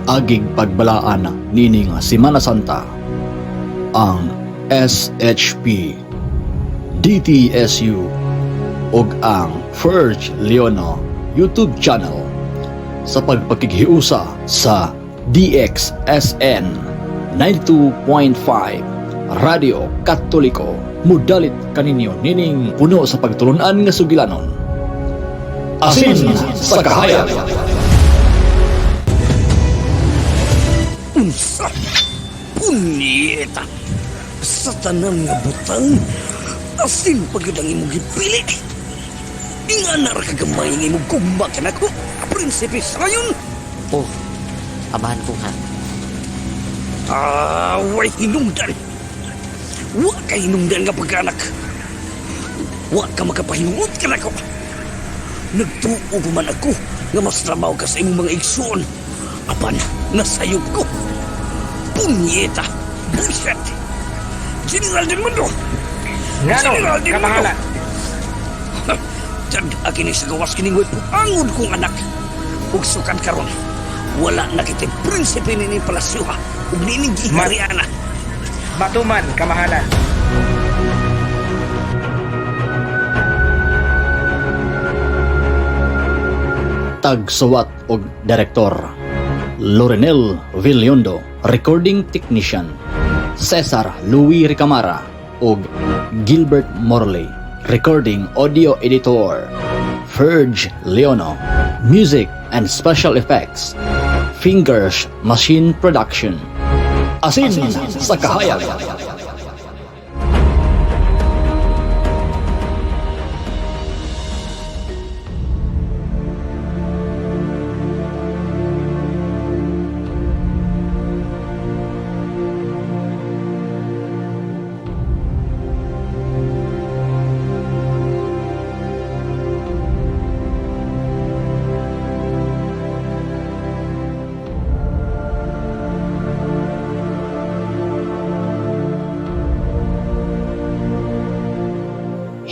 Agig pagbalaan nining Semana Santa ang SHP, DTSU ug ang Ferge Leono YouTube channel sa pagpakighiusa sa DXSN 92.5 Radio Katoliko mudalit kaninyo nining puno sa pagtulunan nga sugilanon. Asin sa kahayag. Unsa? Punyeta! Sa tanan nga butang, asin pa gyud ang imong gipili. Ingana ra kagamay ang imong gugma kanako, Prinsipe Sayon. Oh, amahan kong hari. Ah, way hinungdan. Wa ka hinungdan nga pagkaanak. Wa ka makapahingot kanako. Nagtuo pa man ako nga mas ramaw ka sa imong mga igsuon. Apan, nasayop ko. Punyeta! Bullshit! General del Mundo! Ngano, General del Mundo! kamahalan. Dag kini sa gawas kining way puangod kong anak. Ug sukan karon, wala na kita'y prinsipe nining palasyo ha. Ug nining gihariana. Matuman, kamahalan. Tagsuwat og direktor Lorenel Villiondo, recording technician Cesar Louis Ricamara ug Gilbert Morley, recording audio editor Ferge Leono, music and special effects Fingers Machine Production. Asin sa kahayag.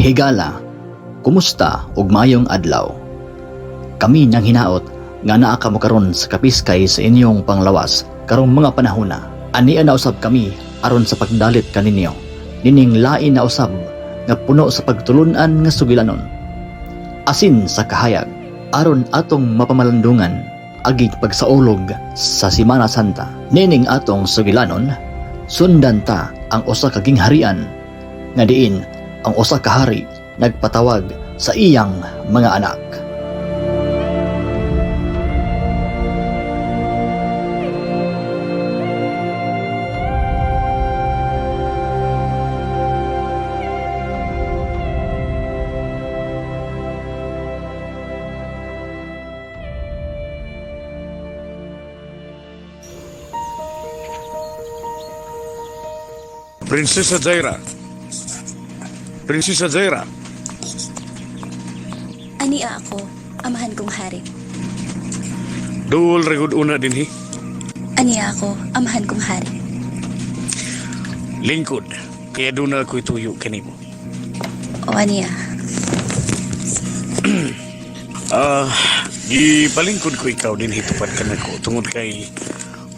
Higala, kumusta ug maayong adlaw? Kami nang hinaot nga naa kamo karon sa kapiskay sa inyong panglawas karong mga panahona. Ania na usab kami aron sa pagdalit kaninyo. Nining lain na usab nga puno sa pagtulun-an nga sugilanon. Asin sa kahayag aron atong mapamalandungan agig pagsaulog sa Semana Santa. Nining atong sugilanon, sundan ta ang usa ka gingharian nga diin ang usa ka hari nagpatawag sa iyang mga anak. Prinsesa Zaira. Prinsesa Zaira. Ania ako, amahan kong hari. Duol ra gud una dinhi. Ania ako, amahan kong hari. Lingkod. Kaya doon ako'y tuyo kanimo. O ania, Ah, gipalingkod ko ikaw din hitupad kanako tungod kay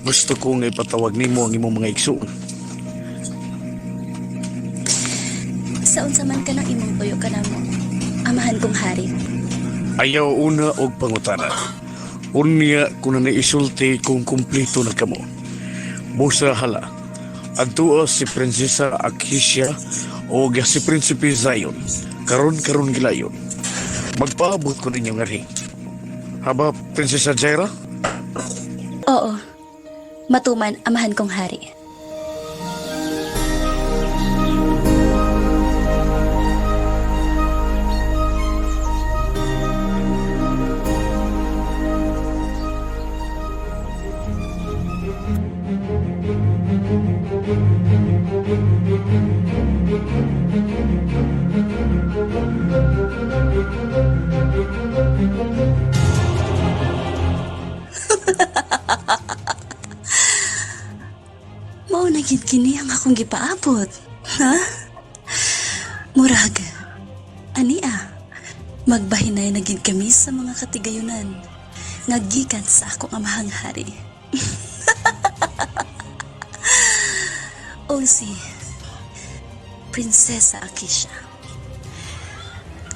gusto ko nga ipatawag nimo ang imong mga igsuon. Sa unsa man ka ng imong tuyo kanamo, amahan kong hari. Ayaw una og pangutana. Unya ko na naisulti kung kumpleto na kamo. Busa hala. Adtoa si Prinsesa Akisha o si Prinsipe Zion. Karon-karon gilayon. Magpaabot ko ninyo nganhi. Haba, Prinsesa Jaira? Oo, matuman, amahan kong hari. Mao na gid kini ang akong gipaabot. Ha? Murag. Ania. Magbahinay na gid kami sa mga katigayunan nga gikan sa akong amahang hari. O si Prinsesa Akisha.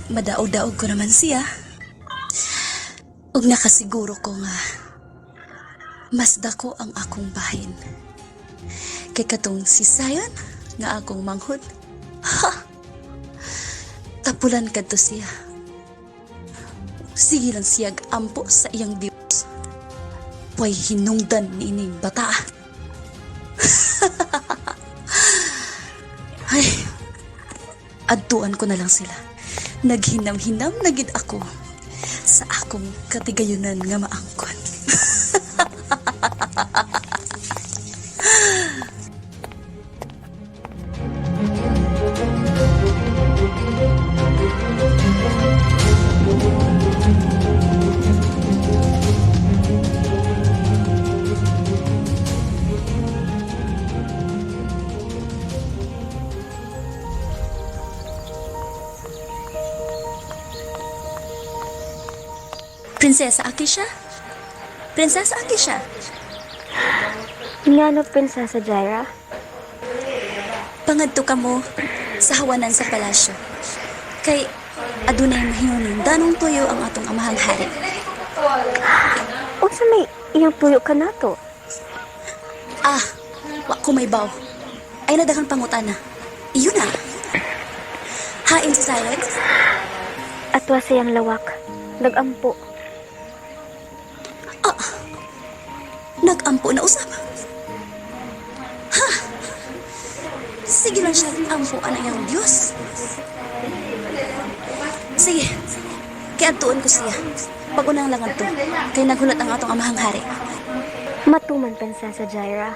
Madaog-daog ko naman siya. Ug nakasiguro ko nga mas dako ang akong bahin. Kay katong si Zion nga akong manghod. Ha! Tapulan kadto siya. Sige lang siyag ampo sa iyang Diyos. Way hinungdan ni ining bata. Ay, adtuan ko na lang sila. Naghinam-hinam na gid ako sa akong katigayunan nga maangkon. Prinsesa Akisha? Prinsesa Akisha, Ngano, Prinsesa Jaira? pangadto ka mo sa hawanan sa palasyo. Kay adunay mahinungdanong tuyo ang atong amahang hari. Unsa may iyang tuyo ka nato? Ah, wa ko may baw. Ay nadaghang pangutana. Iyon na. Hain si Silence? Atwa siyang lawak. Nagampo. Nagampo na usap. Ha? Sige lang siya ampo ang iyang Diyos. Sige, kaya tuon ko siya. Pagunang lang to, kay naghulat ang atong amahang hari. Matuman, Prinsesa Jaira.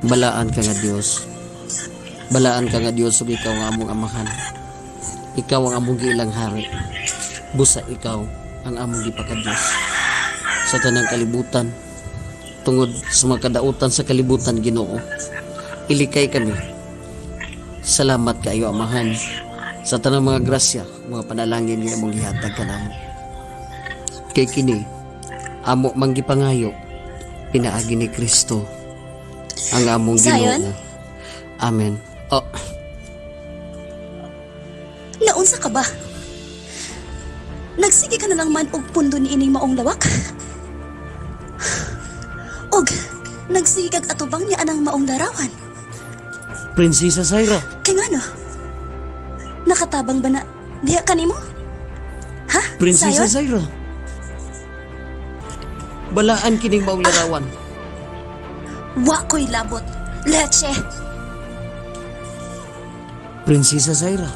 Balaan ka nga Dios. Balaan ka nga Dios ug ikaw ang among amahan. Ikaw ang among giilang hari. Busa ikaw ang among gipakadiyos. Sa tanang kalibutan, tungod sa mga kadautan sa kalibutan Ginoo, ilikay kami. Salamat kaayo Amahan sa tanang mga grasya, mga panalangin nga among gihatag kanamo. Kay kini amo mang gipangayo pinaagi ni Kristo ang among Zion? Ginoo. Amen. Oh, Naunsa ka ba? Nagsige ka na lang man og pundo ni ining maong lawak? Og nagsige kag atubang niya anang maong larawan? Prinsesa Zaira. Kay ngano? Nakatabang ba na diha kanimo? Ha? Prinsesa Zion? Zaira. Balaan kining maong larawan. Wa ko'y labot. Leche! Prinsesa Zaira.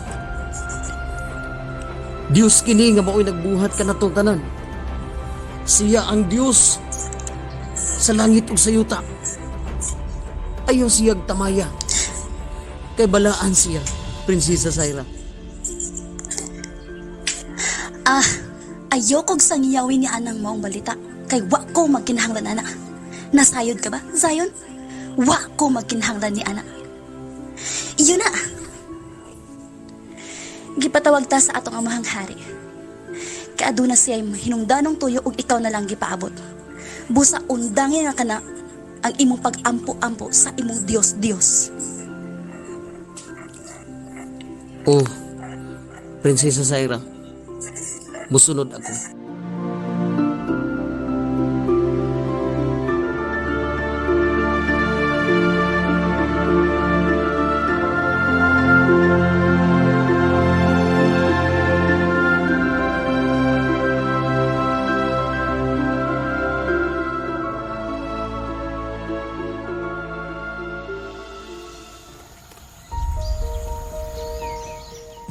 Dios kini nga mao'y nagbuhat kanatong tanan. Siya ang Dios sa langit ug sa yuta. Ayaw siyag tamaya. Kay balaan siya, Prinsesa Zaira. Ah, ayokog sangiyawin ni anang maong balita. Kay wa ko magkinahanglan ana. Nasayod ka ba, Zion? Wa ko magkinahanglan ni ana. Iyon na. Gipatawag ta sa atong amahang hari. Kaaduna siya hinungdanong tuyo ug ikaw na lang gipaabot. Busa undangin nga kana ang imong pag-ampo-ampo sa imong Dios-Dios. Oh, Prinsesa Zaira, musunod ako.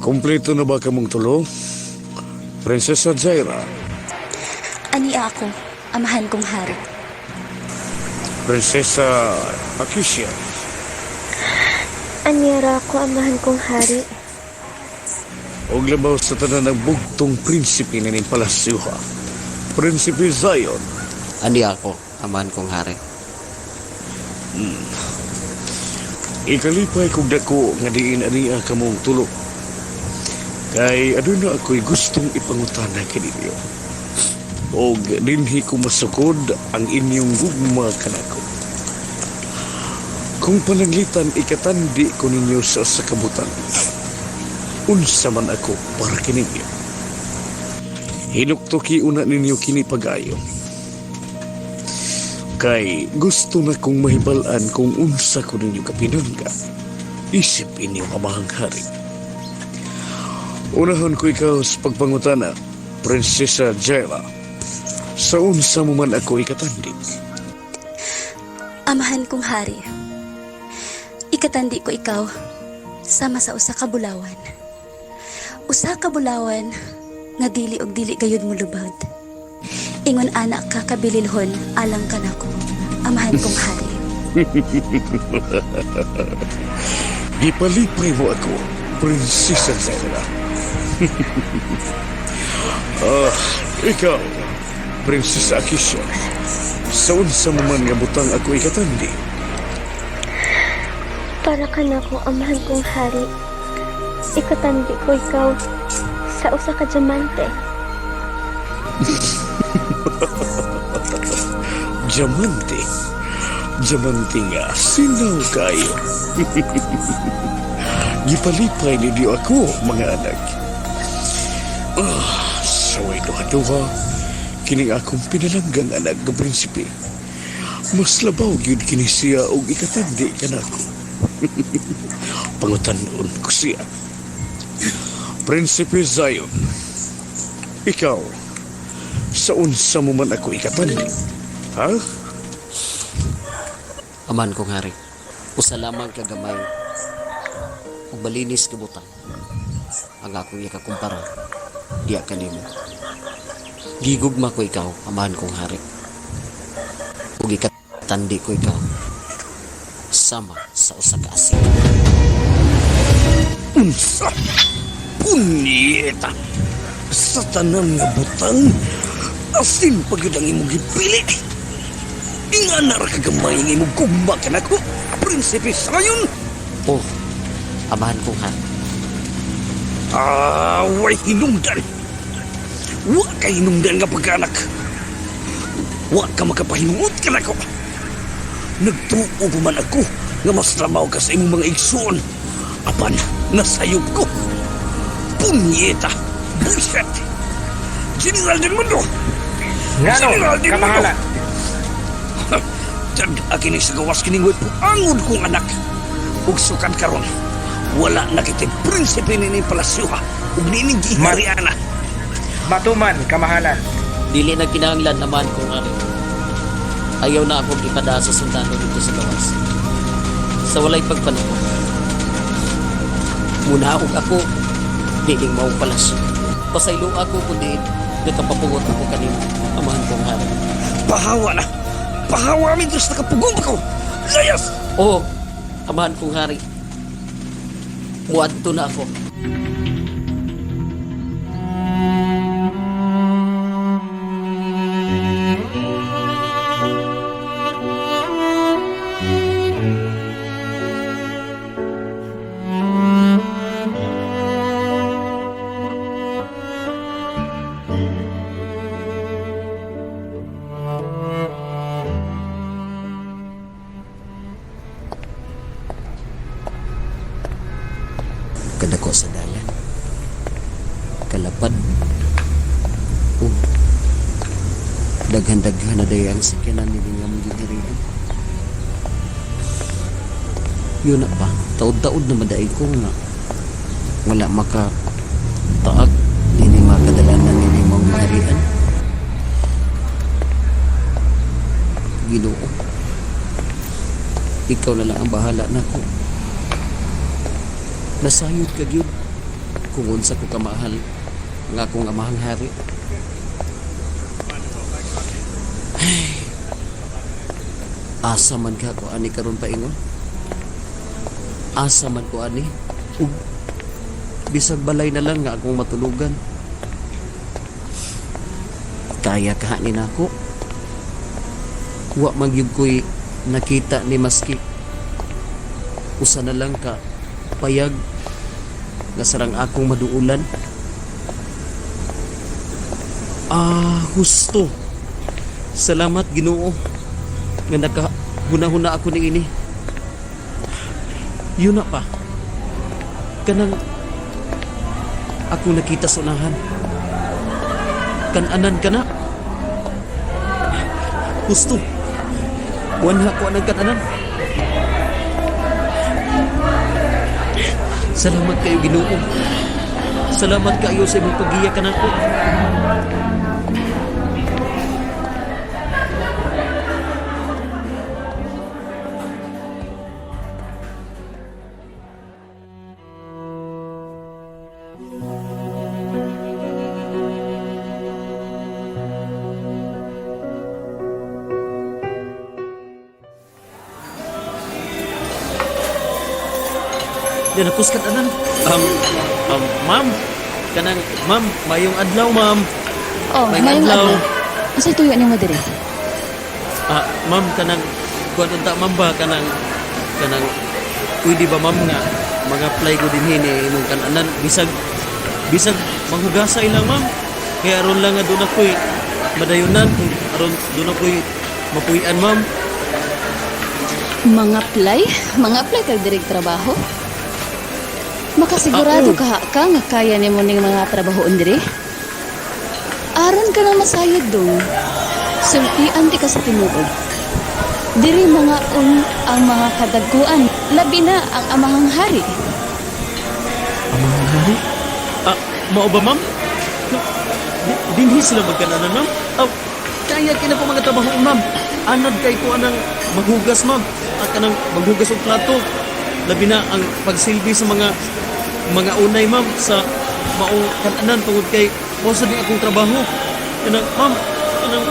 Kompleto na ba kamong tulo? Prinsesa Jaira, Ani ako, amahan kong hari. Prinsesa Akisha, Anyara ako, amahan kong hari. Og labaw sa tanan ang bugtong prinsipe nining palasyo ha. Prinsipe Zion. Ani ako, amahan kong hari. Ikalipay kog dako nga diin ania kamong tulok. Kay aduna ako'y gustong ipangutana kaninyo. Og dinhi ko masukod ang inyong gugma kanako. Kung pananglitan ikatandi ko ninyo sa usa ka butang, unsa man ako para kininyo. Hinuktuki una ninyo kini pagayo. Kay gusto na kong mahibal-an kung unsa ko ninyo kapinangga. Isip inyong amahang hari. Unahon ko ikaw sa pagpangutana, Prinsesa Jayla. Sa unsa mo man ako ikatandi. Amahan kong hari. Ikatandi ko ikaw sama sa usa ka bulawan. Usa ka bulawan nga dili og dili gayud mo lubad. Ingon ana ka kabililhon alang kanako. Amahan kong hari. Gipalipay mo ako, Prinsesa Zayla. Ah, ikaw, Prinsesa Akisha. Sa unsa mo man nga butang ako ikatandi. Para kanako, amahan kong hari. Ikatandi ko ikaw sa usa ka diamante. Diamante. Diamante nga, sinaw kayo. Gipalipay ninyo ako, mga anak. Ah, saway duha-duha, kining akong pinalanggang anak nga prinsipe. Mas labaw gyud kini siya og ikatandi kanako. Pangutan-on ko siya. Prinsipe Zion, ikaw, sa unsa mo man ako ikatandi? Ha? Amahan kong hari. Usa lamang ka gamay ug malinis nga butang ang akong ikakumpara diya kanimo. Gigugma ko ikaw, amahan kong hari. Ug ikatandi ko ikaw sama sa usa ka asin. Unsa? Punyeta! Sa tanan nga butang, asin pa gyud ang imong gipili. Ingana ra kagamay ang imong gugma kanako, Prinsipe Zion. Oh, amahan kong hari. Ah, way hinungdan. Wa ka hinungdan nga pagkaanak. Wa ka makapahimuot kanako. Nagtuo pa man ako nga mas lamaw ka sa imong mga igsoon. Apan, nasayop ko. Punyeta! Bullshit! General del Mundo! Ngano General del Mundo! kamahalan. Dag kini sa gawas kining way puangod kong anak. Ug sukad karon, wala na kita'y prinsipe nining palasyo ha. Ug nining gihariana. Matuman kamahalan. Dili na kinahanglan, amahan kong hari. Ayaw na akong ipadaan sa sundalo dito sa gawas. Sa walay pagpanahon. Munaog ako, dining maong palasyo. Pasaylo ako kundi nakapapugot ako kanimo, amahan kong hari. Pahawa na! Pahawa mi Diyos, nakapugong ko! Layas! Oo, amahan kong hari. Muadto na ako. Kadako sa dalan. Kalapad. Oh. Daghan-daghan na dayon ang sakyanan ni nga mong giharian. Yun na ba? Taod-taod na maday ko nga wala maka taag nini mga kadalanan nini mong giharian. Ginoo. Ikaw na lang ang bahala nako. Nasayod ka gyud kung unsa ko kamahal ang akong amahang hari. Ay, asa man ka ko ani karon paingon? Asa man ko ani? Ug Bisag balay na lang nga akong matulugan. Kaya ka ni nako. Wa man gyud ko'y nakita ni maski usa na lang ka payag nga sarang akong maduulan. Ah, husto. Salamat Ginoo nga nakahuna-huna ako niini. Yun na pa. Kanang ako nakita sa unahan. Kananan ka na. Husto. Wanha ko anang kananan. Salamat kayo Ginoo. Salamat kayo sa imong paggiya kanako. Dinakos ka tanan. Ma'am, kanang ma'am, mayong adlaw, ma'am. Oh, Mayong mayong adlaw. adlaw. Unsay tuyo nimo diri? Ah, ma'am, kanang kuan unta ma'am ba kanang kanang pwede ba ma'am nga mga apply ko dinhi ni imong kananan bisag bisag manghugasay lang ma'am. Kaya aron lang nga doon ako'y madayunan, aron doon ako'y mapuy-an ma'am. Mga apply? Mga apply kag diri og trabaho? Makasigurado Ah, oo. ka ka nga kaya nimo ning mga trabahoon diri? Aron ka na masayod dong. Sultian di ka sa tinuod. Diri mga un ang mga kadagkuan, labi na ang amahang hari. Amang hari? Ah, mao ba ma'am? No, dinhi sila magkananan ma'am? Aw, kaya kina po mga trabaho ma'am. Anad kay ko anang maghugas ma'am. At kanang maghugas og plato. Labi na ang pagsilbi sa mga mga unay ma'am sa maong kananan tungod kay mao sa ni akong trabaho. Kanang ma'am, kanang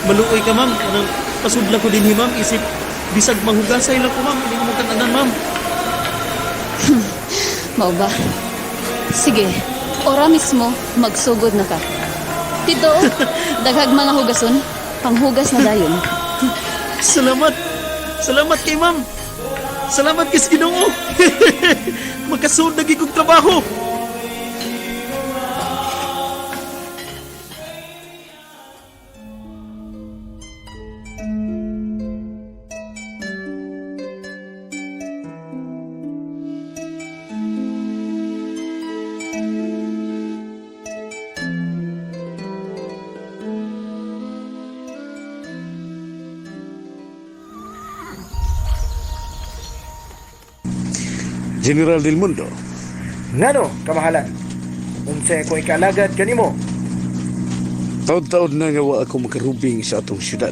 maluoy ka ma'am, kanang pasudla ko dinhi ma'am isip bisag manghugasay lang ko ma'am, hindi ko magkananan ma'am. Mao ba? Sige, ora mismo magsugod na ka. Tito, daghag mga hugason, panghugas na dayon. Salamat. Salamat kay ma'am. Salamat kay sa Ginoo. Makasunod na gid kog trabaho. General del Mundo, Ngano kamahalan? Unsay ako ikalagad kanimo? taon-taon na nga wa ako makarubing sa atong syudad,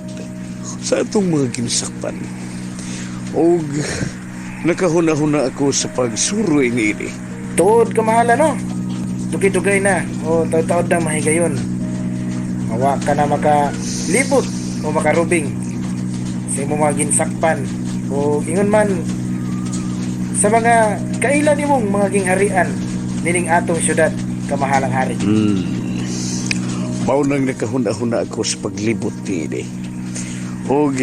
sa atong mga ginsakpan. Og nakahuna-huna ako sa pagsuroy niini. Tuod kamahalan no. Dugay-dugay na o taod-taod na mahigayon. Mawa ka na makalibot o makarubing sa imong mga ginsakpan o ingon man sa mga kaila nimong mga gingharian nining atong syudad kamahalang hari. Mao nang nakahuna-huna ako sa paglibot niini. Og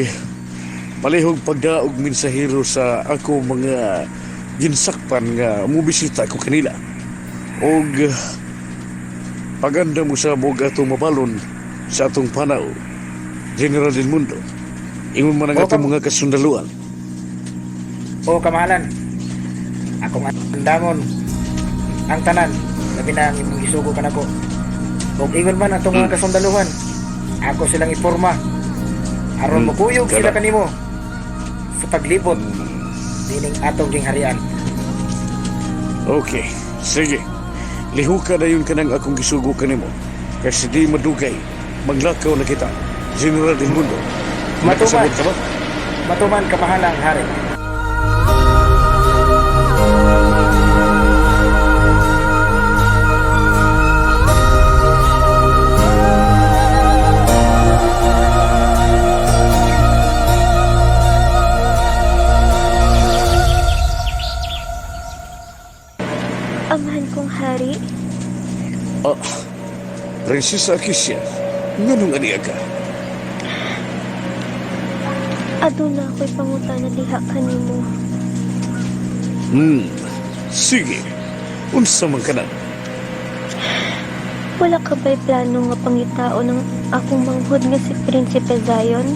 palihog pagdaog mensahero sa ako mga ginsakpan nga mobisita ko kanila. Og paganda mo sa mog atong mabalon sa atong panaw, General del Mundo. Ingon man ang O, atong mga kasundaluan. O kamahalan, akong andamon ang tanan, labi na ang imong gisugo kanako. Ug ingon man atong mga kasundaluhan, ako silang iporma. Aron mokuyog sila Kala. kanimo sa paglibot dining atong gingharian. Okay, sige. Lihuka na yun kanang akong gisugo kanimo. Kasi di madugay, maglakaw na kita. General del Mundo. Matuman. Nakasabot ka ba? Matuman kamahalang hari. Ang kong hari, Ah, Prinsesa Akisya, nganong aniya ka? aduna ako'y pangutana diha kanimo. Sige. Unsa man ka na? Wala ka ba'y plano nga pangitao ng akong manghod nga si Prinsipe Zion?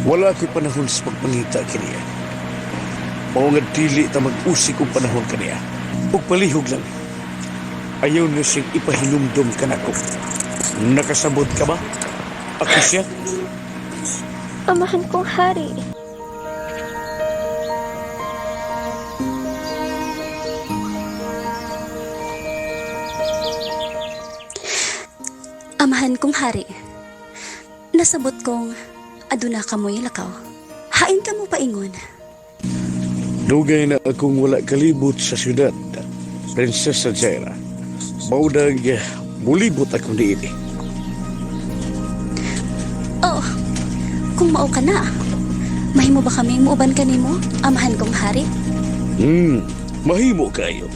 Wala ko'y panahon sa pagpangita kaniya. Mao nga dili ta mag-usik og panahon kaniya. Ug palihog lang. Ayaw na siyang ipahinumdum kanako. Nakasabot ka ba? Akisya? Amahan kong hari. Amahan kong hari. Nasabot kong aduna ka mo'y lakaw. Hain ka mo paingon. Dugay na akong wala kalibot sa syudad, Prinsesa Jaira. Maudag, mulibot akong diini. Oh, kung mao ka na, mahimo ba kaming muuban kanimo, amahan kong hari? Mahimo kayo.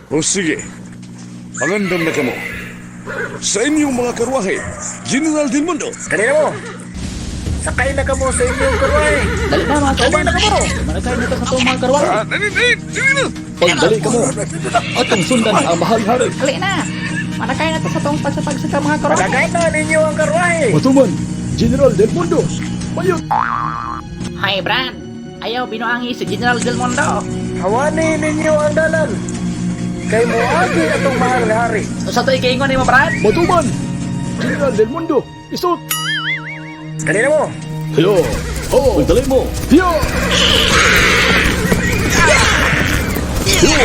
O sige, pangandam na kamo. Sa inyong mga karwahe, General Del Mundo, Dali na mo! Sakay na kamo sa inyong karwahe! Dali na mga Dali kauban. na kamo! Manakay na ta sa itong mga karwahe. Ah, dali, dali, dali na! Pagdali ka mo. Atong sundan ang mahal hari. Dali na! Manakay na to sa tong pagsapag sa mga karwahe. Palagay na ninyo ang karwahe! Matuman, General Del Mundo. Bayot! Hi, Brad! Ayaw binuangi si General Del Mundo. Hawani ninyo ang dalan! Kay moagi atong mahal nga hari! Sa to ikaingon nimo, Brad? Matuman, General Del Mundo. Isot! Dali na mo! Yo! Oh! Pagdali mo! Yo! Yo!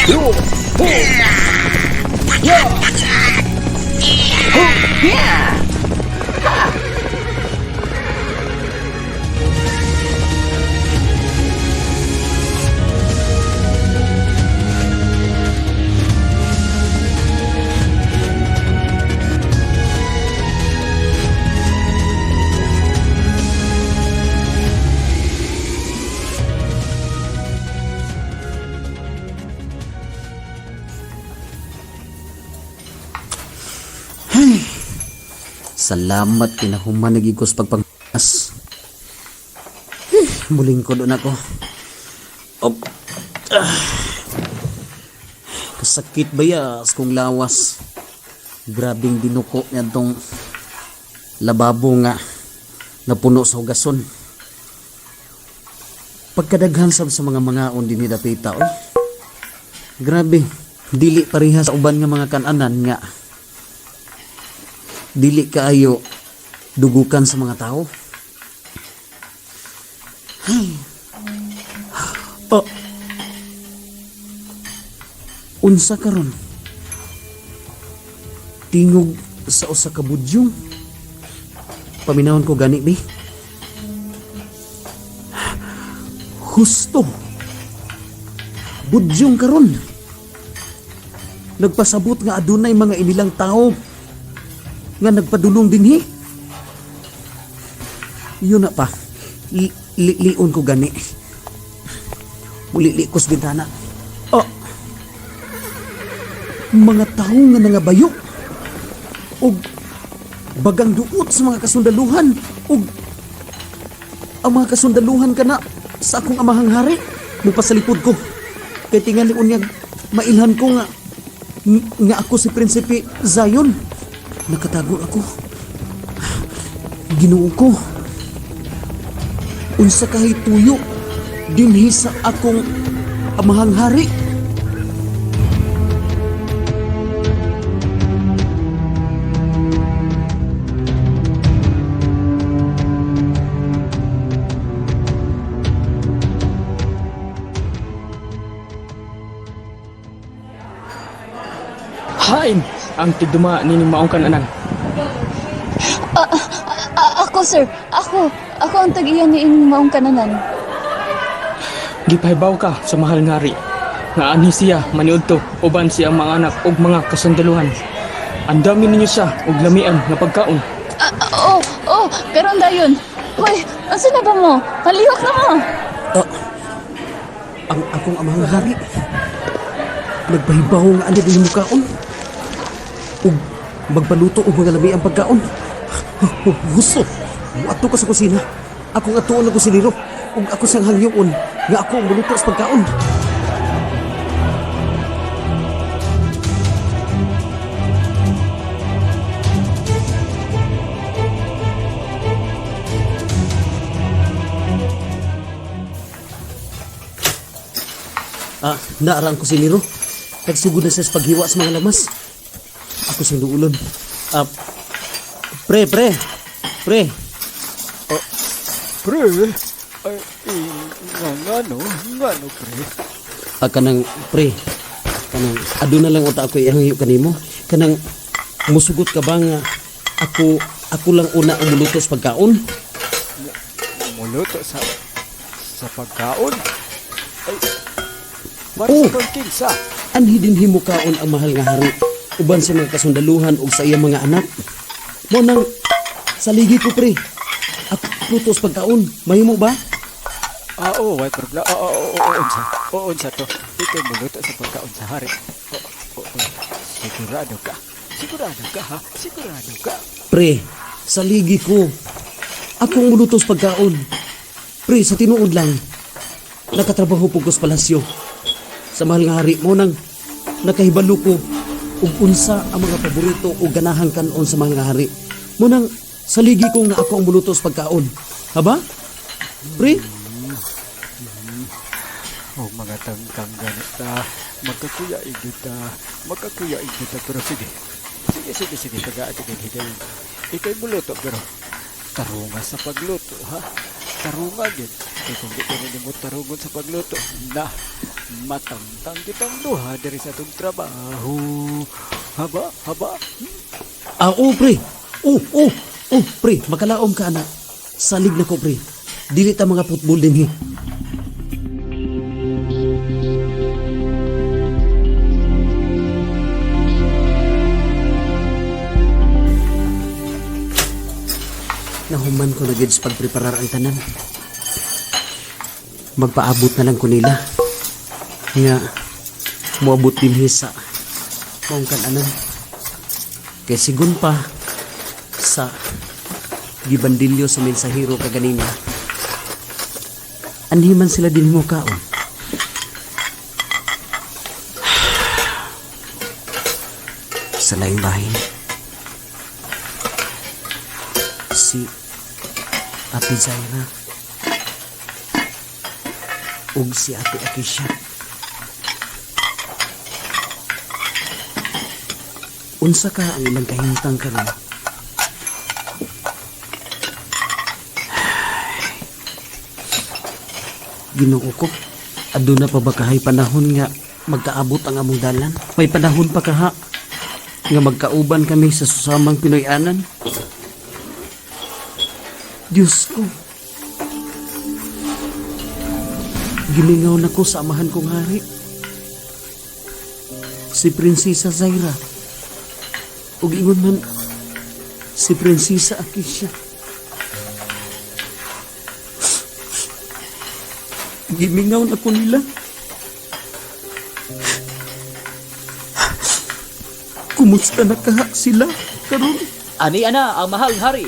Yo! Ho! Ya! Salamat kinahuman nagigos pagpangmas. Muling ko doon ako. Op. Ah. Kasakit bayas kong lawas. Grabing dinuko niya tong lababo nga napuno sa hugason. Pagkadaghan sab sa mga mangaon din ni dapita, oy. Grabe, dili pareha sa uban nga mga kananan nga dili kaayo dugukan sa mga tao. Ay. Oh. Unsa karon? Tingog sa usa ka budyong. Paminawon ko gani bi. Husto. Budyong karon. Nagpasabot nga adunay mga inilang tao nga nagpadulong dinhi. Yun na pa. Lion ko gani. Mulili ko sa bintana. Oh. Mga tao nga nangabayo. Og bagang duot sa mga kasundaluhan. Og ang mga kasundaluhan kana sa akong amahang hari. Mupasalipod ko. Kay tingali unyag mailhan ko nga nga ako si Prinsipe Zion. Nakatago ako. Ginoo ko. Unsa kahay tuyo dinhi sa akong amahang hari. Hain ang tigduma nining maong kananan. Ako, sir. Ako. Ako ang tag-iya ni inyong maong kananan. Gipahibaw ka sa mahal nga hari. Nga anhi siya maniudto uban siya ang mga anak ug mga kasundaluhan. Andami ninyo siya og lamian nga pagkaon. Oh, oh. Oh, karon dayon. Hoy, unsa na ba mo? Palihok na mo. Ah, ang akong amang hari. Nagpahibaw nga ani din kaon. Ug magpaluto og mga lami ang pagkaon. Gusto. Muadto ka sa kusina. Akong atuon ang kusinero. Ug ako siyang hangyoon nga ako ang muluto sa pagkaon. Ah, naara ang kusinero. Nagsugod na siya sa paghiwa sa mga lamas. Ako siyang duulon. Ah, pre, pre. Pre. Pre, ay, eh, nga ngano, ngano pre? Ah, kanang pre. Kanang aduna lang unta ako ihangyo kanimo. Kanang musugot ka ba nga ako ako lang una ang muluto sa pagkaon? Muluto sa pagkaon? Ay, para Oh! sa kang kinsa. Anhi din himo kaon ang mahal nga hari uban sa mga kasundaluhan ug sa iyang mga anak. Mo nang saligi ko pre. Ako luto sa pagkaon. Mahimo ba? Ah, oo, way problema. Oo, oo, oo, unsa. Oo, unsa to. Ikaw muluto sa pagkaon sa hari. Oo, oo, sigurado ka. Sigurado ka, ha? Sigurado ka. Pre, saligi ko. Akong muluto sa pagkaon. Pre, sa tinuod lang. Nakatrabaho po ko sa palasyo. Sa mahal nga hari mo nang nakahibalo ko ug unsa ang mga paborito o ganahang kanon sa mahal nga hari. Mo nang saligi ko nga ako ang muluto sa pagkaon. Haba? Pre, O mga tangtang ganit ta. Magkakuya igyo ta. Magkakuya igyo ta. Pero sige. Sige, sige, sige. Taga-ati kay higayon. Ika'y muluto pero tarunga sa pagluto, ha? Tarunga gid. Kay kung di ka nimo tarungon sa pagluto, na matangtang kitang duha diri sa atong trabaho. Haba, haba. Ah, oo, pre. Oh, oh, oh, pre, makalaom ka, anak. Salig na ko, pre. Dili ta mga football din, he. Nahuman ko na gid sa pagpreparar ang tanan. Magpaabot na lang ko nila. Nga, muabot din he sa maong kananan. Kay sigun pa sa gibandilyo sa mensahero kaganina. Anhi man sila din mo kaon. Sa laing bahin. Si Ate Zaira ug si Ate Akisha. Unsa ka ang ilang kahimtang karon? Ginoo ko, aduna pa ba kahay panahon nga magkaabot ang among dalan? May panahon pa kaha nga magkauban kami sa susamang Pinoy-anan? Diyos ko, gimingaw na ko sa amahan kong hari. Si Prinsesa Zaira. Ug ingon man si Prinsesa Akisha. Gimingaw na ko nila. Kumusta na kaha sila karon? Ani ana ang mahal nga hari.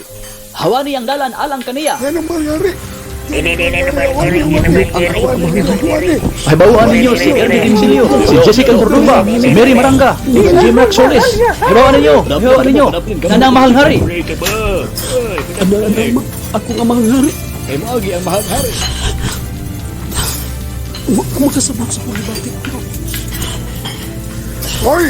Hawani ang dalan alang kaniya. Yan ang mangyari. Ang ako amahang hari. Pahibawaan ninyo si Ernie Ginsilio, si Jessica Cordova, si Mary Maranga, si J. Mark Solis. Pahibawaan ninyo, pahibawaan ninyo. Nana ang mahal nga hari. Ano ano ako ang amahang hari. Kay moagi ang mahal hari. Wa ko makasabot sa akong gibati pero Hoy!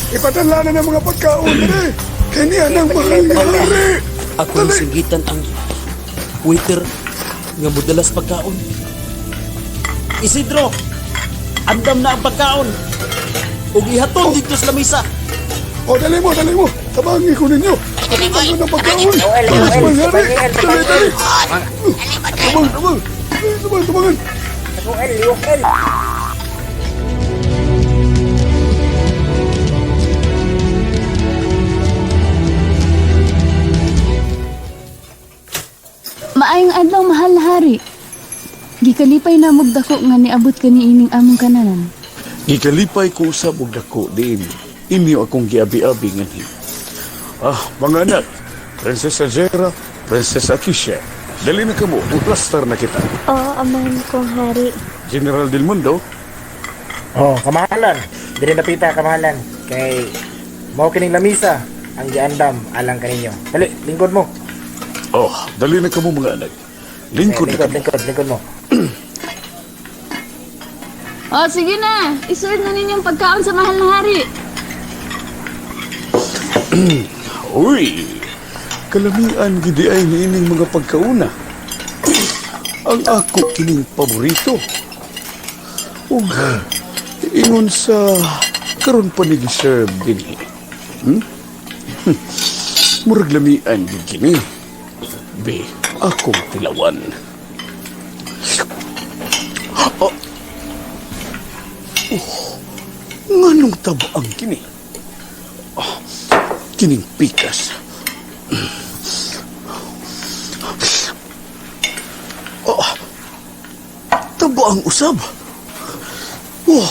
Ipadala na ng mga pagkaon dere. Kini ang mahal nga hari. ako ang singgitan ang waiter nga modala sa pagkaon. Isidro, andam na ang pagkaon. Ug ihatod dito sa lamisa. O, dali mo, dali mo. Tabangi ko ninyo. Pagkaon ng pagkaon. Para sa mangyari. Dali, dali. Tabang, tabang. Tabang, tabangan. Maayong adlaw, mahal na hari. Gikalipay na dako nga niabot kani ining among kananan. Gikalipay ko usab og dako diin. Inyo akong giabi-abi nganhi. Ah, mga anak, Prinsesa Zera, Prinsesa Akisha, dali na kamo, plastar na kita. Oo, amahan kong hari. General Del Mundo. Oh, kamahalan. Dili napita kamahalan kay mao kining lamisa ang giandam alang kaninyo. Dali, lingkod mo. Oh, dali na kamo mga anak. Lingkod na lingkod, kamo. lingkod, lingkod mo. O, sige na. Iserve na ninyong pagkaon sa mahal na hari. Uy, kalamian gidi ay niining mga pagkauna. Ang ako kining paborito. Ug ingon sa karon pa ni giserve dinhi. Hmm? Murag lamian gid kini. Be, akong tilawan. Oh. Oh, nganong tabang kini? Oh, kining pikas. Oh, taba ang usab. Oh,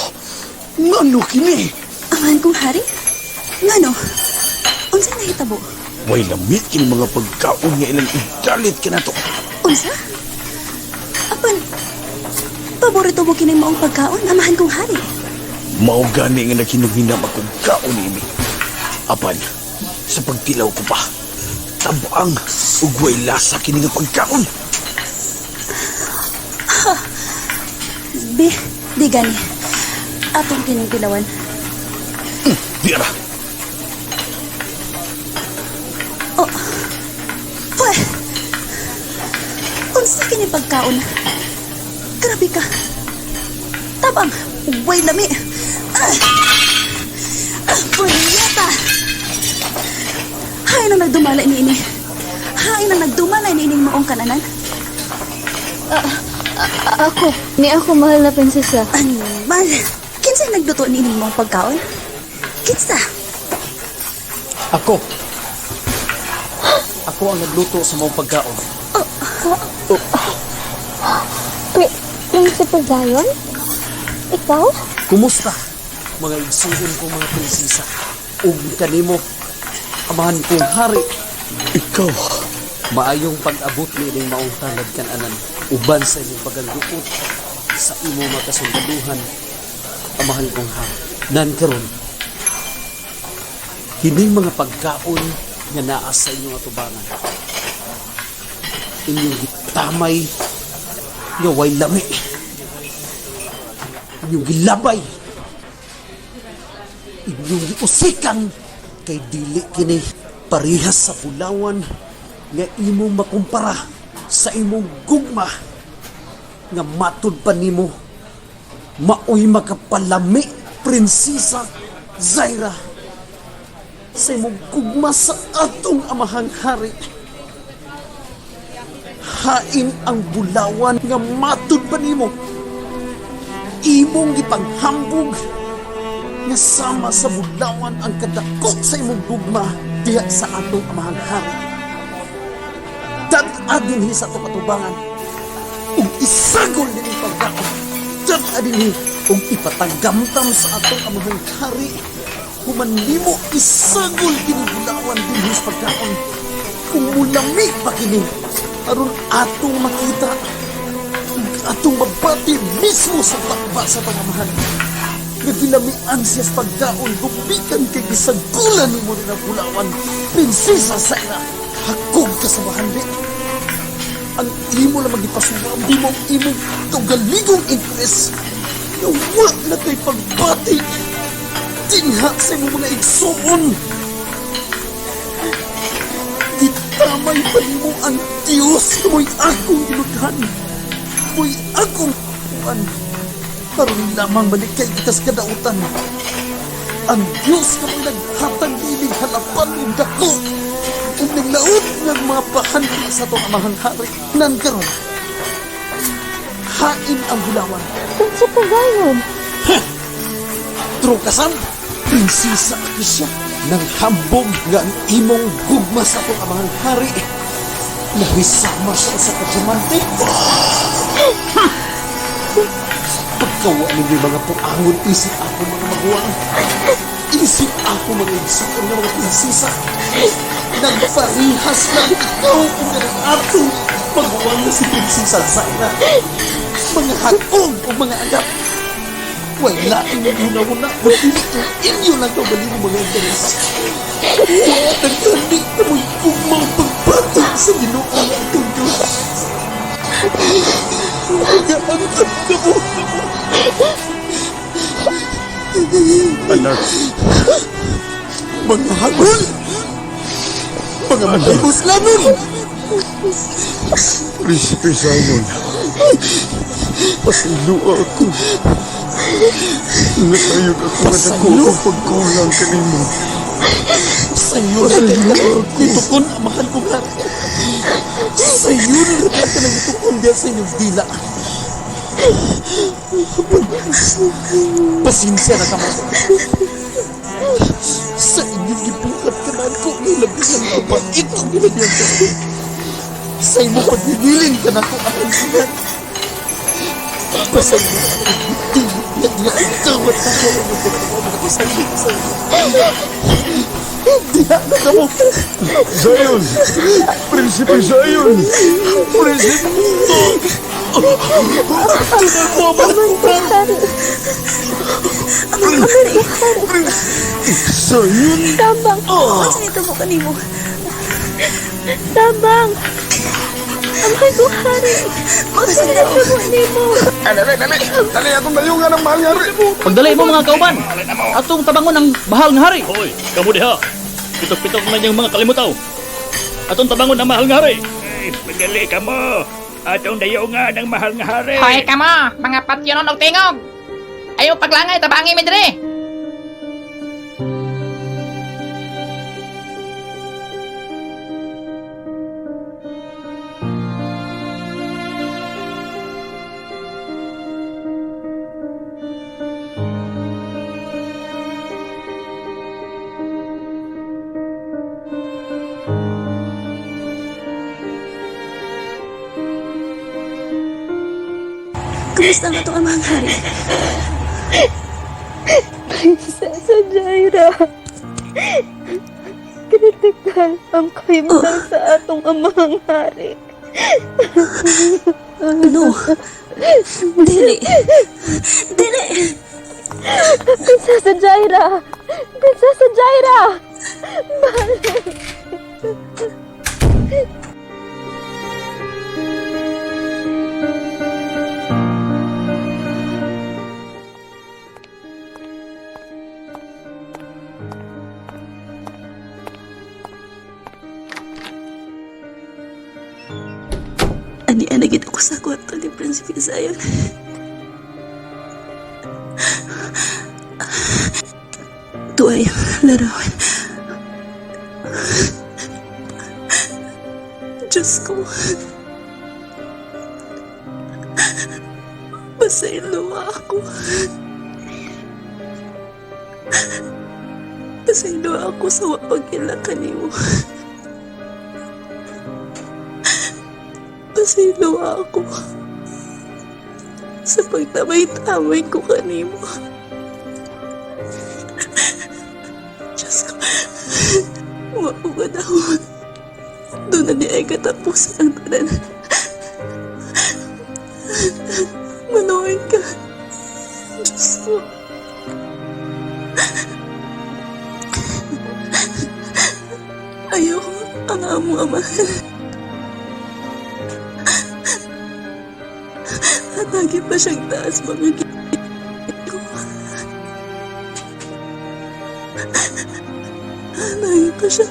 ngano kini? Amahan kong hari? Ngano? Unsa nahitabo? Way lamit kini mga pagkaon nga ilang idalit kanato. Unsa? Apan, paborito mo kini maong pagkaon, amahan kong hari. Mao gani nga naghinughinam akong kaon ini. Apan, sa pagtilaw ko pa, tabang ug way lasa kini nga pagkaon. Be, di gani. Atong kining tilawan. Di ara. Oh. Pweh! Unsa kini pagkaon? Grabe ka. Tabang, way lami. Ah! Ah, punyeta! Hain ang nagdumala ni ini. Hain ang nagdumala ni ining maong kananan. Ako, ni ako mahal na prinsesa. Animal! Kinsa nagluto ni ining maong pagkaon? Kinsa? Ako. Ako ang nagluto sa maong pagkaon. Prinsipe Zion? Ikaw? Kumusta mga igsuon kong mga prinsesa? Ug kanimo, amahan kong hari. Ikaw. Maayong pag-abot ni ining maong tanad kananan uban sa imong pagangguot sa imong makasundaduhan, amahan kong hari. Nan karon, kining mga pagkaon nga naa sa inyong atubangan, inyong gitamay nga way lami, inyong gilabay, inyong giusikan, kay dili kini parihas sa bulawan nga imong makumpara sa imong gugma nga matud pa nimo maoy makapalami, Prinsesa Zaira, sa imong gugma sa atong amahang hari. Hain ang bulawan nga matud pa nimo imong gipanghambog nga sama sa bulawan ang kadako sa imong gugma diha sa atong amahang hari. Dad-a dinhi sa atong atubangan ug isagol nining pagkaon. Dad-a dinhi ug ipatagamtam sa atong amahang hari. Human nimo isagol kini bulawan dinhi sa pagkaon, kung mulami pa kini, aron atong makita ug atong mabati mismo sa takba sa atong amahan nga gilamian siya sa pagkaon gumikan kay gisagulan nimo rin ang bulawan. Prinsesa Zaira, hakog ka sa mahandi. Ang imo lang magipasuwab mo ang imong kaugaligong interes nga wa na kay pagbati dinha sa imong mga igsuon. Gitamay pa nimo ang Diyos nga mo'y akong gilughan, mo'y akong kuan, aron lamang malikay kita sa kadautan. Ang Diyos nga mo'y naghatag niining halapan ug dako ug naglaot ng mga bahandi sa atong amahang hari. Nan karon, hain ang bulawan. Prinsipe Zion! Trukasan, Prinsesa Akisha, nang hambog nga ang imong gugma sa atong amahang hari Nahisama sa usa ka diamante. Pagkawa ninyo mga puangon isip ako mga maguwang. Isip ako mga igsuon nga mga prinsesa. Nagparihas lang ikaw kung kanang atong maguwang na si Prinsesa Zaira. Mga hagong o mga agap. Wala inyong huna-huna. Kundi ang inyo lang kaugalingon mga interes. Wala nagtandi na mo'y gugmang pagpatong sa Ginoo nga atong Diyos. Mga angkat na mo. Anak. Mga hagol! Mga mahimuslanon! Prinsipe Zion. Pasayloa ako. Nasayod ako nga dako ang pagkulang kanimo. Sayo na kayo. Nitukon, mahal ko nga. Sayo na ka nang nitukon diyan sa inyong dila. Pasensya na kamo. Sa inyong gibuhat ka na ako, nilabihan na ba? Ito nilabihan ka. Sa imo pagbibilin ka na ako, ang siyan. Pasensya na ako. Tawad na ako. Pasensya sa inyo. Hindi na kamo. Zion! Prinsipe Zion! Prinsipe! Zion! Tabang! Unsa nito mo kanimo? Tabang! Amay ko hari! Unsa nito mo nimo? Dali, dali! Dali atong dayungan ang mahal nga hari! Pagdalay mo mga kauban, atong tabangon ang mahal nga hari. Hoy, kamo diha. Pitok-pitok na niyang mga kalimutaw. Atong tabangon ang mahal nga hari. Ay, magali ka mo. Atong dayungan ang mahal nga hari. Hoy kamo, mga patyonon og tingog. Ayaw paglangay tabangi mi diri. Kumusta ang atong amang hari? Prinsesa Jaira. Kritikal ang kahimtang sa atong amang hari. No. Dili. Dili. Prinsesa Jaira! Prinsesa Jaira! Balik! Ani-ani gid ako sa kwarto ni Prinsipe Zion. Tuay larawan. Diyos ko. Pasaylo ako. Pasaylo ako sa wapagila kanimo. Pasaylo ako sa pagtamay-tamay ko kanimo. Diyos ko, wa ko kadawat. Doon na di ay katapusan ang tanan. Manuhin ka. Diyos ko. Ayoko ang among amahan. Hatagi pa siyang taas mga ko. Hatagi pa siya.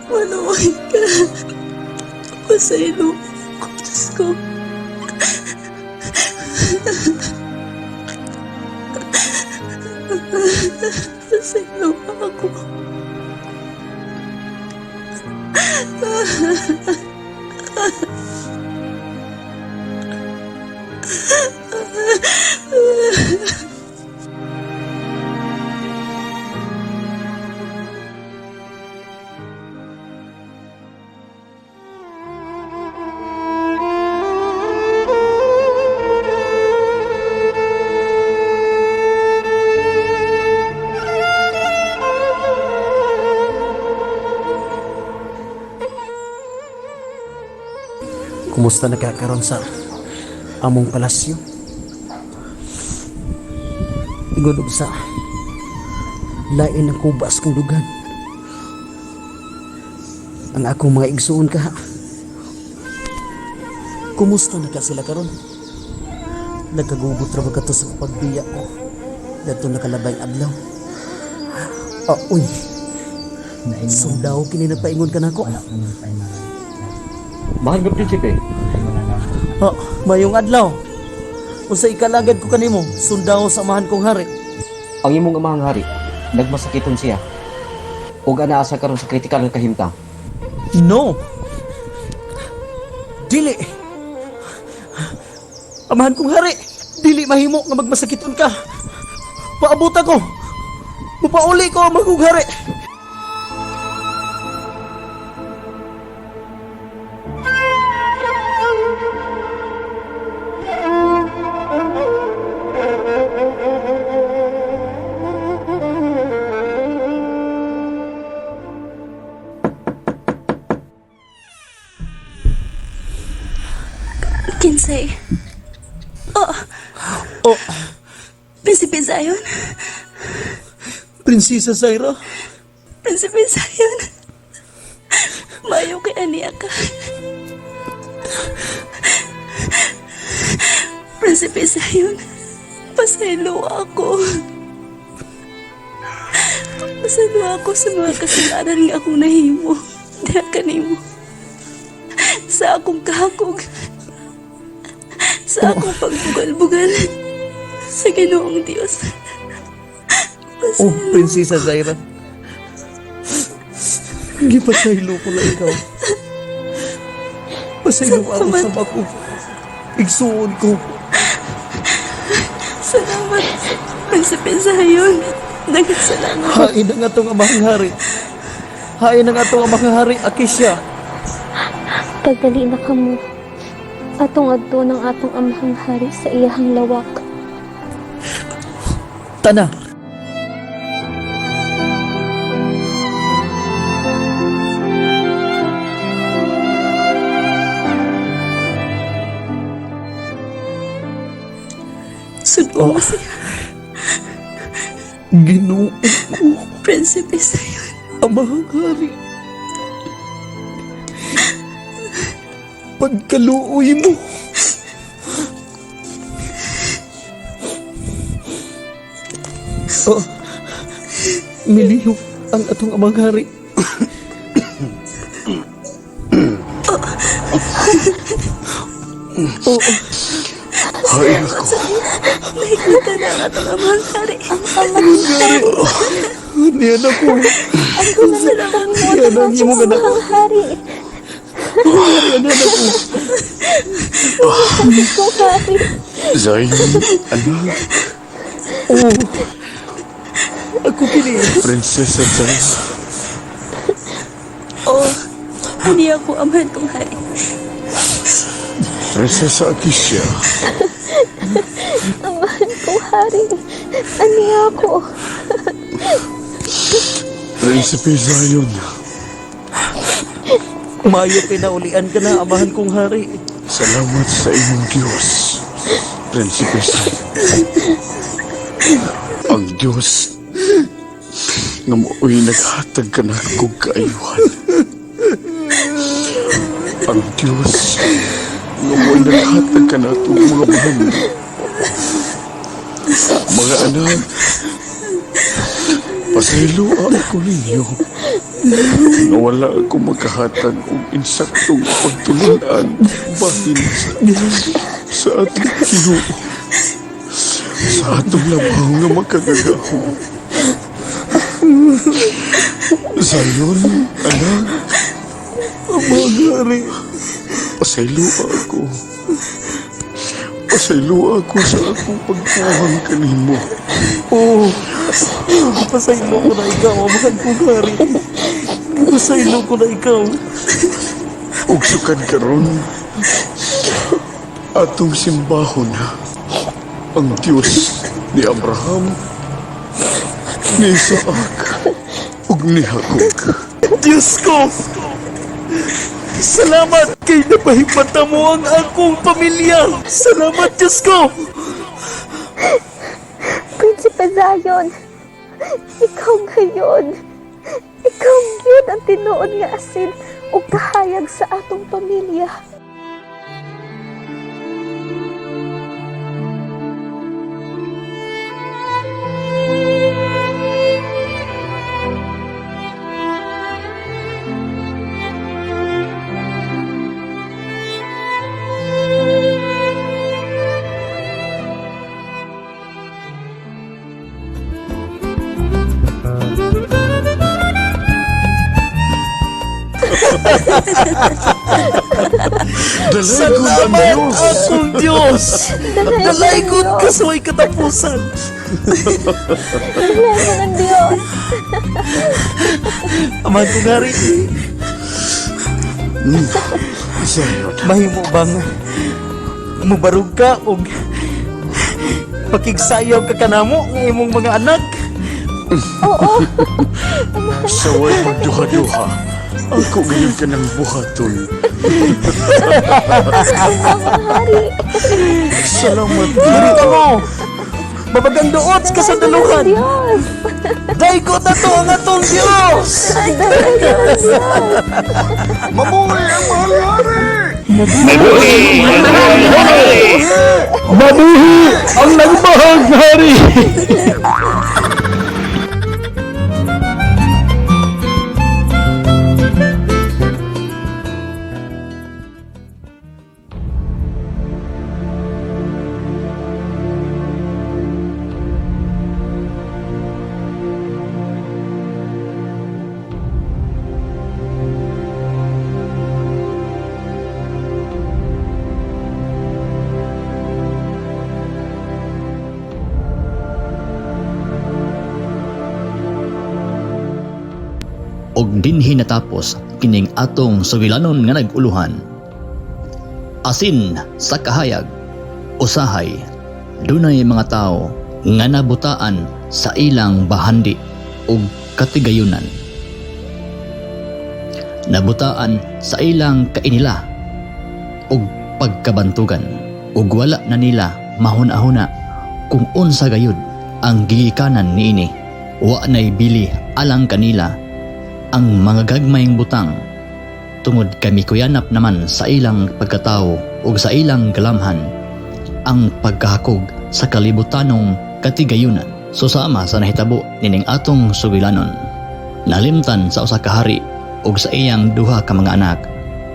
Manuhin ka. Pasaylo ko, Diyos ko. Pasaylo ako. Kumusta na ka karon sa among palasyo? Ingon og sa lain ang kubas kong dugan. Ang akong mga igsuon ka. Kumusta na ka sila karon? Nagkagugot ra ba ka to sa pagbiya ko? Dadto nakalabay adlaw. Ah, uy. Sundaw kini nagpaingon ka nako. Mahal nga prinsipe. Oh, mayong adlaw. Unsa ikalagad ko kanimo, sundaw sa amahan kong hari. Ang imong amahang hari, nagmasakiton siya. Ug anaa sa karon sa kritikal nga kahimtang. No. Dili. Amahan kong hari, dili mahimo nga magmasakiton ka. Paabot ako. Mupauli ko ang kong hari. Kinsay. Oh. Oh. Prinsipe Zion. Prinsesa Zaira. Prinsipe Zion. Mayo kay aniya ka. Prinsipe Zion. Pasaylo ako. Pasaylo ako sa mga kasalanan nga akong nahimo. Diha kanimo. Sa akong kahakog. Sa akong pagbugal-bugal. Sa Ginoong Dios. Oh, Prinsesa Zaira. Gipasaylo ko na ikaw. Pasaylo ako sa ako. Igsuon ko. Salamat, Prinsipe Zion. Daghang salamat. Hain ang atong amahang hari. Hain ang atong amahang hari, Akisha. Pagdali na kamo. Atong adto ng atong amahang hari sa iyahang lawak. Tana. Sundo mo siya. Ginoo ko. Prinsipe Zion. Amahang hari. Pagkaluoy mo. Oh, milihok ang atong amang hari. Oh, Ay, ako. Nakikita na ang atong amang hari. Ang amahang hari. Niyan ako. Ang Salamat. Niyan ang imong anak. amahang hari. Hari, anak ako. Sakit kong hari. Zion, anak. Oh, ako kini. Prinsesa Zaira. Oh, hindi ako amahan kong hari. Prinsesa Akisha. Amahan kong hari. Aniya ako. Prinsipe Zion. Mayo pinaulian ka na, amahan kong hari. Salamat sa imong Diyos, Prinsipe Zion. Ang Diyos nga mao'y naghatag ka na kog kaayuhan. Ang Diyos nga mao'y naghatag ka na itong mga bahandi. Mga anak, pasaylo ako ninyo. Nga wala ako makahatag og insaktong pagtulunan bahin sa atong Ginoo. Sa atong labaw nga makagagahom. Zion, anak, Amahang hari. pasaylo ako. Pasaylo ako sa akong pagpuhang kanimo. Oh, pasaylo ko na ikaw, amahan kong hari. Pasaylo ko na ikaw. Ug sukad karon atong simbahon ang Dios ni Abraham, ni Isaac, ug ni Jacob. Diyos ko! Salamat kay napahimata mo ang akong pamilya. Salamat, Diyos ko. Prinsipe Zion, ikaw ngayon. Ikaw yun ang tinuod nga asin ug kahayag sa atong pamilya. Salamat akong Diyos. Dalaygon ka sa way katapusan. Salamat ang Diyos. Amahan ko nga rin. Mahimo bang mubarog ka og pakigsayaw ka kanamo nga imong mga anak? Oo. Saway magduha-duha. Ako gayon ka ng buhaton. Hari. Salamat. Diri ka mo. Mabagang duot ka sa daluhan. Diyos. Daygo na to ang atong Diyos. Mabuhay ang mahal nga hari! Mabuhi ang mahal nga hari! Mabuhi ang nagmahal nga hari! Og dinhi natapos kining atong sugilanon nga nag-uluhan. Asin sa kahayag, usahay, dunay mga tawo nga nabutaan sa ilang bahandi ug katigayunan. Nabutaan sa ilang kainila ug pagkabantugan ug wala na nila mahuna-huna kung unsa gayud ang gigikanan niini. Wa nay bili alang kanila ang mga gagmayng butang tungod kay mikuyanap naman sa ilang pagkatawo ug sa ilang galamhan ang pagkahakog sa kalibutanong katigayunan. Susama sa nahitabo nining atong sugilanon. Nalimtan sa usa ka hari ug sa iyang duha ka mga anak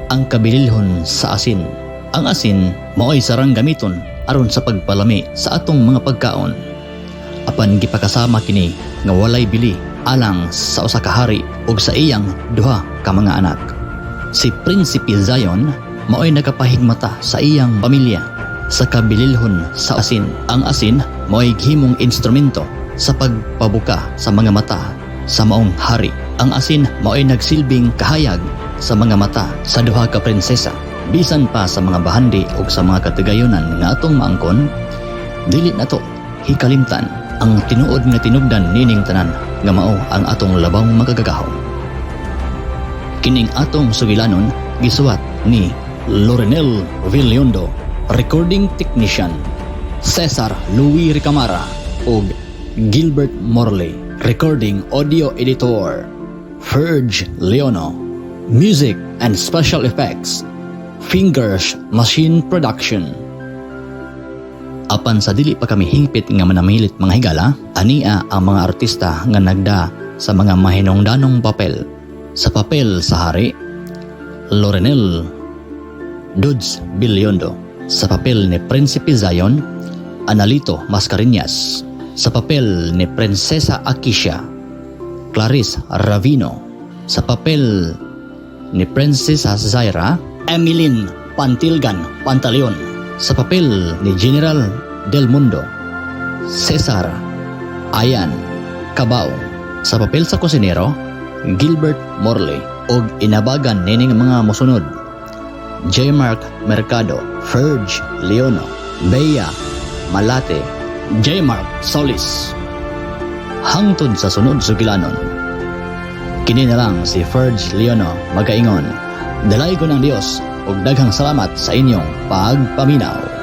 ang kabililhon sa asin. Ang asin mao'y sarang gamiton aron sa pagpalami sa atong mga pagkaon. Apan gipakasama kini nga walay bili alang sa usa ka hari ug sa iyang duha ka mga anak. Si Prinsipe Zion mao'y nakapahigmata sa iyang pamilya sa kabililhon sa asin. Ang asin mao'y gihimong instrumento sa pagpabuka sa mga mata sa maong hari. Ang asin mao'y nagsilbing kahayag sa mga mata sa duha ka prinsesa. Bisan pa sa mga bahandi ug sa mga katigayonan nga atong maangkon, dili nato hikalimtan ang tinuod nga tinubdan nining tanan nga mao ang atong labang makagagahom. Kining atong sugilanon gisuwat ni Lorenel Villiondo, recording technician Cesar Louis Ricamara ug Gilbert Morley, recording audio editor Ferge Leono, music and special effects Fingers Machine Production. Apan sa dili pa kami hingpit nga manamilit mga higala, ania ang mga artista nga nagda sa mga mahinungdanong papel. Sa papel sa hari, Lorenel Dudes Bilyondo. Sa papel ni Prinsipe Zion, Analito Mascareñas. Sa papel ni Prinsesa Akisha, Clarice Ravino. Sa papel ni Prinsesa Zaira, Emilyn Pantilgan Pantaleon. Sa papel ni General Del Mundo, Cesar Ayan Cabao. Sa papel sa kusinero, Gilbert Morley. Og inabagan nining mga mosunod: J. Mark Mercado, Ferge Leono, Bea Malate, J. Mark Solis. Hangtod sa sunod sugilanon. Kini na lang si Ferge Leono magaingon. Dalaygon ang Dios ug daghang salamat sa inyong pagpaminaw.